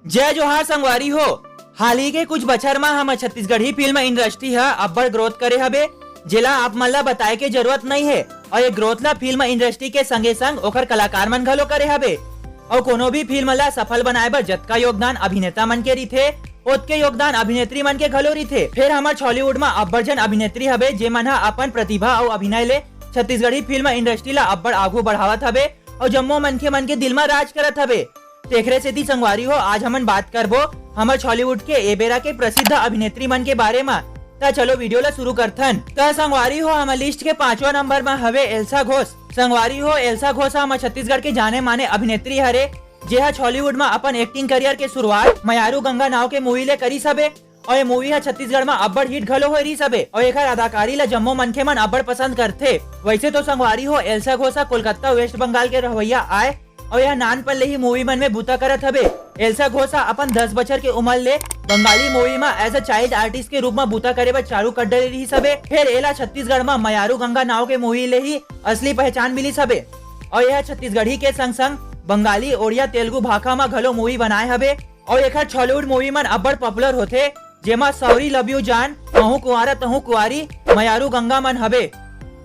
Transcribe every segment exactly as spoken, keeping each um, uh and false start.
जय जोहार संगवारी हो। हाल ही के कुछ बछर म हमर छत्तीसगढ़ी फिल्म इंडस्ट्री ह अब्बड़ ग्रोथ करे हबे, जेला आप मन ला बताए के जरूरत नइ हे। अउ ये ग्रोथ ला फिल्म इंडस्ट्री के संगे संग ओखर कलाकार मन घलो करे हबे। अउ कोनो भी फिल्म ला सफल बनाए बर जतका योगदान अभिनेता मन के रहिथे, ओतके योगदान अभिनेत्री मन के घलो रहिथे। फेर हमर छॉलीवुड म अब्बड़ झन अभिनेत्री हबे, जेमन ह अपन प्रतिभा अउ अभिनय ले छत्तीसगढ़ी फिल्म इंडस्ट्री ला अब्बड़ आगू बढ़ावत हबे अउ जम्मो मनखे मन के दिल म राज करत हबे। तेखरे सेती संगवारी हो, आज हमन बात करबो हमर छॉलीवुड के ए बेरा के प्रसिद्ध अभिनेत्री मन के बारे म। त चलो वीडियो ला शुरू करथन। त संगवारी हो, हमर लिस्ट के पांचवा नंबर म हवे एल्सा घोष। संगवारी हो, एल्सा घोष ह हमर छत्तीसगढ़ के जाने माने अभिनेत्री हरे, जेहा छॉलीवुड म अपन एक्टिंग करियर के शुरुआत मयारू गंगा नाव के मूवी ले करिस हबे। अउ ये मूवी ह छत्तीसगढ़ म अब्बड़ हिट घलो होए रिहिस हबे, अउ एखर अदाकारी ला जम्मो मनखे मन अब्बड़ पसंद करथे। वैसे तो संगवारी हो, एल्सा घोष ह कोलकाता, वेस्ट बंगाल के रहवइया आय, अउ यह नानपन ले ही मूवी मन में बूता करत हबे। एल्सा घोष ह अपन दस बछर के उमर ले बंगाली मूवी म as a child artist के रूप म बूता करे बर चालू कर डरे रिहिस हबे। फेर एला छत्तीसगढ़ म मयारू गंगा नाव के मूवी ले ही असली पहचान मिलिस हबे। अउ यह छत्तीसगढ़ी के संग संग बंगाली, ओड़िया, तेलुगु भाखा म घलो मूवी बनाए हबे। अउ एखर छॉलीवुड मूवी मन अब्बड़ पॉपुलर होथे, जेमा सॉरी लव यू जान, महू कुंवारा तहू कुंवारी, मयारू गंगा मन हबे।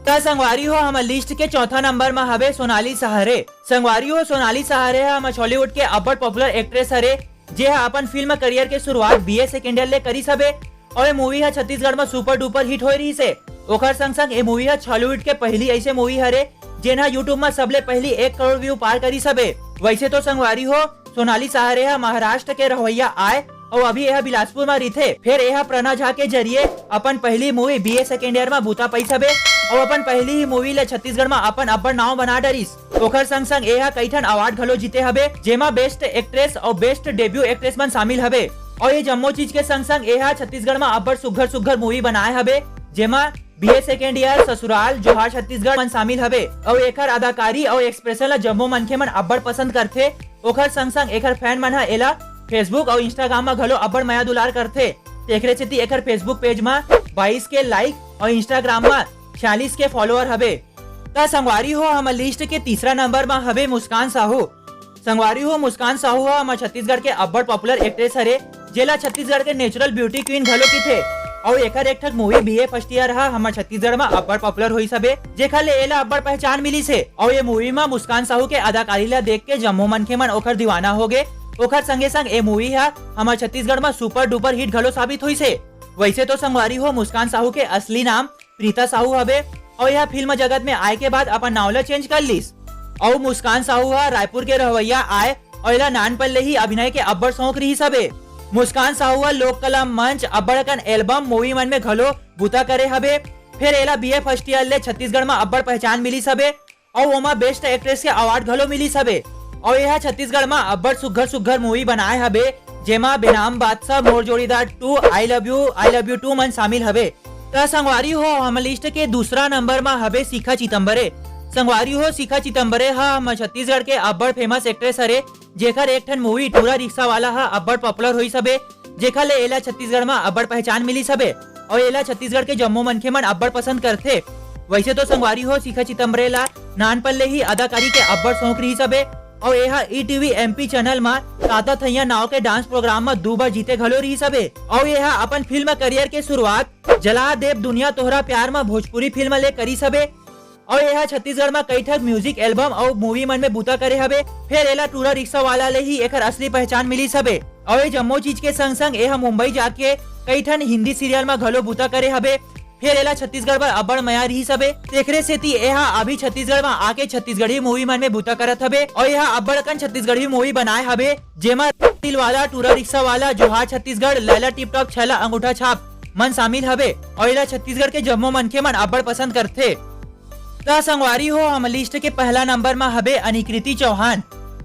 त संगवारी हो, हमर लिस्ट के चौथा नंबर म हवे सोनाली सहारे। संगवारी हो, सोनाली सहारे ह हमर छॉलीवुड के अब्बड़ पॉपुलर एक्ट्रेस हरे, जे ह अपन फिल्म करियर के शुरुआत बीए सेकेंड ईयर ले करिस हबे। अउ ये मूवी ह छत्तीसगढ़ म सुपर डुपर हिट होए रिहिस हे। ओखर संग संग ये मूवी ह छॉलीवुड के पहली ऐसे मूवी हरे, जेन ह YouTube म सबले पहली एक करोड़ व्यू पार करिस हबे। वैसे तो संगवारी हो, सोनाली सहारे ह महाराष्ट्र के रहवइया आय अउ अभी यह बिलासपुर म रहिथे। फेर यह प्रणा झा के जरिए अपन पहली मूवी बीए सेकेंड ईयर म बूता पाइस हबे अउ अपन पहली ही मूवी ले छत्तीसगढ़ म अपन अब्बड़ नाव बना डरिस। ओखर संग संग यह कई ठन अवार्ड घलो जीते हबे, जेमा बेस्ट एक्ट्रेस अउ बेस्ट डेब्यू एक्ट्रेस मन शामिल हबे। अउ ये जम्मो चीज के संग संग यह छत्तीसगढ़ म अब्बड़ सुग्घर सुग्घर मूवी बनाए हबे, जेमा बीए सेकेंड ईयर, ससुराल, जोहार छत्तीसगढ़ मन शामिल हबे। अउ एखर अदाकारी अउ एक्सप्रेशन ला जम्मो मनखे मन अब्बड़ पसंद करथे। ओखर संग संग एखर फैन मन ह एला Facebook अउ Instagram म घलो अब्बड़ मया दुलार करथे। तेखरे सेती एखर Facebook पेज म बाईस के लाइक अउ Instagram म छियालीस के फॉलोअर हबे। त संगवारी हो, हमर लिस्ट के तीसरा नंबर म हबे मुस्कान साहू। संगवारी हो, मुस्कान साहू ह हमर छत्तीसगढ़ के अब्बड़ पॉपुलर एक्ट्रेस हरे, जेला छत्तीसगढ़ के नेचुरल ब्यूटी क्वीन घलो किथे। अउ एखर एक ठक मूवी बीए फर्स्ट ईयर ह हमर छत्तीसगढ़ म अब्बड़ पॉपुलर होइस हबे, जेखर ले एला अब्बड़ पहचान मिलिस हे। अउ ये मूवी म मुस्कान साहू के अदाकारी ला देख के जम्मो मनखे मन ओखर दीवाना हो गे। ओखर संगे संग ए मूवी ह हमर छत्तीसगढ़ म सुपर डुपर हिट घलो साबित होइस हे। वैसे तो संगवारी हो, मुस्कान साहू के असली नाम प्रीता साहू हबे अउ यह फिल्म जगत में आए के बाद अपन नाव ला चेंज कर लिस। अउ मुस्कान साहू ह रायपुर के रहवइया आय अउ एला नानपन ले ही अभिनय के अब्बड़ शौक रिहिस हबे। मुस्कान साहू ह लोक कला मंच, अब्बड़ अकन एल्बम, मूवी मन में घलो बूता करे हबे। फेर एला बीए फर्स्ट ईयर ले छत्तीसगढ़ म अब्बड़ पहचान मिलिस हबे अउ ओमा बेस्ट एक्ट्रेस के अवार्ड घलो मिलिस हबे। अउ एहा छत्तीसगढ़ म अब्बड़ सुग्घर सुग्घर मूवी बनाए हबे, जेमा बेनाम Badshah, Mor Jodidar two, I love you, I love you two मन शामिल हबे। त संगवारी हो, हमर लिस्ट के दूसरा नंबर म हबे शिखा चितम्बरे। संगवारी हो, शिखा चितम्बरे ह हमर छत्तीसगढ़ के अब्बड़ फेमस एक्ट्रेस हरे, जेखर एक ठन मूवी टूरा रिक्शा वाला ह अब्बड़ पॉपुलर होइस हबे, जेखर ले एला छत्तीसगढ़ म अब्बड़ पहचान मिलिस हबे अउ एला छत्तीसगढ़ के जम्मो मनखे मन अब्बड़ पसंद करथे। वैसे तो संगवारी हो, शिखा चितम्बरे ला नानपन ले ही अदाकारी के अब्बड़ शौक रिहिस हबे अउ एहा ईटीवी एमपी चैनल म ताता थैया नाव के डांस प्रोग्राम म दू बार जीते घलो रिहिस हबे अउ एहा अपन फिल्म करियर के शुरुआत जला देब दुनिया तोहरा प्यार म भोजपुरी फिल्म ले करिस हबे। अउ एहा छत्तीसगढ़ म कई ठक म्यूजिक एल्बम अउ मूवी मन में बूता करे हबे। फेर एला टूरा रिक्शा वाला ले ही एखर असली पहचान मिलिस हबे। अउ ए जम्मो चीज के संग संग एहा मुंबई जाके कई ठन हिंदी सीरियल म घलो बूता करे हबे। फेर एला छत्तीसगढ़ बर अब्बड़ मया रिहिस हबे, तेखरे सेती एहा अभी छत्तीसगढ़ म आके छत्तीसगढ़ी मूवी मन में बूता करत हबे। अउ एहा अब्बड़ अकन छत्तीसगढ़ी मूवी बनाए हबे, जेमा दिलवाला, टूरा रिक्शा वाला, जोहार छत्तीसगढ़, लैला टिप टॉप, छैला अंगूठा छाप मन शामिल हबे। अउ एला छत्तीसगढ़ के जम्मो मनखे मन अब्बड़ पसंद करथे। त संगवारी हो, हमर लिस्ट के पहला नंबर म हबे अनिकृति चौहान।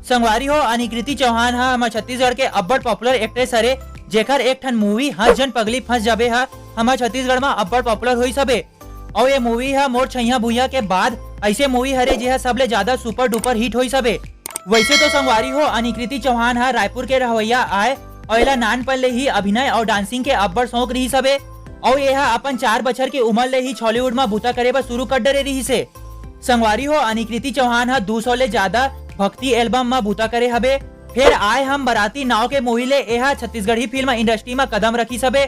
संगवारी हो, अनिकृति चौहान ह हमर छत्तीसगढ़ के अब्बड़ पॉपुलर एक्ट्रेस हरे, जेखर एक ठन मूवी हंस झन पगली फंस जाबे ह हमर छत्तीसगढ़ म अब्बड़ पॉपुलर होइस हबे। अउ ये मूवी ह मोर छैया भुइयां के बाद ऐसे मूवी हरे, जेहा सबले ज्यादा सुपर डुपर हिट होइस हबे। वैसे तो संगवारी हो, अनिकृति चौहान ह रायपुर के रहवइया आय अउ एला नानपन ले ही अभिनय अउ डांसिंग के अब्बड़ शौक रिहिस हबे अउ एहा अपन चार बछर के उमर ले ही छॉलीवुड म बूता करे बर शुरू कर डरे रिहिस हे। संगवारी हो, अनिकृति चौहान ह दू सौ ले ज्यादा भक्ति एल्बम म बूता करे हबे फेर आए हम बराती नाव के मूवी ले, एहा छत्तीसगढ़ी फिल्म इंडस्ट्री म कदम रखिस हबे।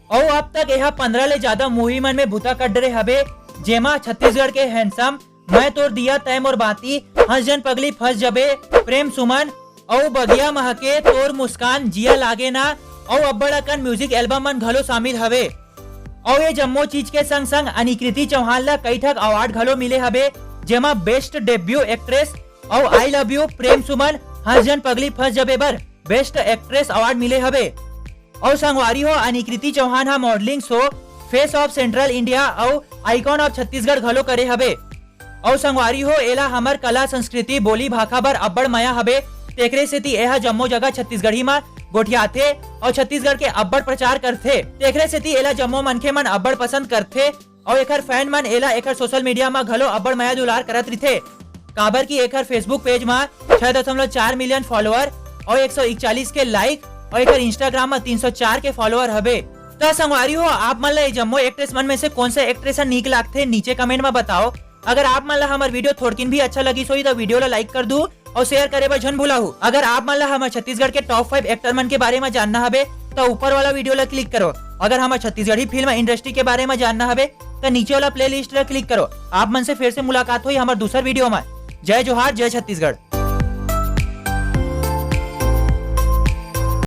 अउ अब तक एहा पंद्रह ले ज्यादा मूवी मन में भूता कर डरे हबे, जेमा छत्तीसगढ़ के हैंडसम, मैं तोर दिया तय मोर बाती, हंस झन पगली फंस जबे, प्रेम सुमन, अउ बगिया महके तोर मुस्कान, जिया लागे ना, अउ अब्बड़ अकन म्यूजिक एल्बम मन घलो शामिल हवे। अउ ये जम्मो चीज के संग संग अनिकृति चौहान ला कई ठक अवार्ड घलो मिले हबे, जेमा बेस्ट डेब्यू एक्ट्रेस अउ आई लव यू, प्रेम सुमन, हंस झन पगली फंस जबे बर बेस्ट एक्ट्रेस अवार्ड मिले हबे। अउ संगवारी हो, अनिकृति चौहान हा modelling show face of central India अउ आइकॉन ऑफ छत्तीसगढ़ घलो करे हबे। अउ संगवारी हो, एला हमर कला, संस्कृति, बोली, भाखा बर अब्बड़ मया हबे, तेकरे सेती एहा जम्मो जगह छत्तीसगढ़ी म गोठियाथे अउ छत्तीसगढ़ के अब्बड़ प्रचार करथे। तेकरे सेती एला जम्मो मनखे मन अब्बड़ पसंद करथे अउ एखर फैन मन एला एखर सोशल मीडिया म घलो अब्बड़ मया दुलार करत रिथे, काबर कि एखर Facebook पेज म छह दशमलव चार मिलियन फॉलोअर अउ एक सौ इकतालीस के लाइक अउ एखर Instagram म तीन सौ चार के फॉलोअर हबे। त संगवारी हो, आप मन ला ये जम्मो एक्ट्रेस मन में से कौन सा एक्ट्रेस ह नीक लागथे, नीचे कमेंट म बताओ। अगर आप मन ला हमर वीडियो थोड़किन भी अच्छा लगिस होही, त वीडियो ला लाइक कर दू अउ शेयर करे बर झन भुलाहू। अगर आप मन ला हमर छत्तीसगढ़ के टॉप फाइव एक्टर मन के बारे म जानना हवे, त ऊपर वाला वीडियो ला क्लिक करो। अगर हमर छत्तीसगढ़ी फिल्म इंडस्ट्री के बारे म जानना हवे, त नीचे वाला प्लेलिस्ट ला क्लिक करो। आप मन से फिर से मुलाकात होही हमर दूसर वीडियो म। जय जोहार, जय छत्तीसगढ़।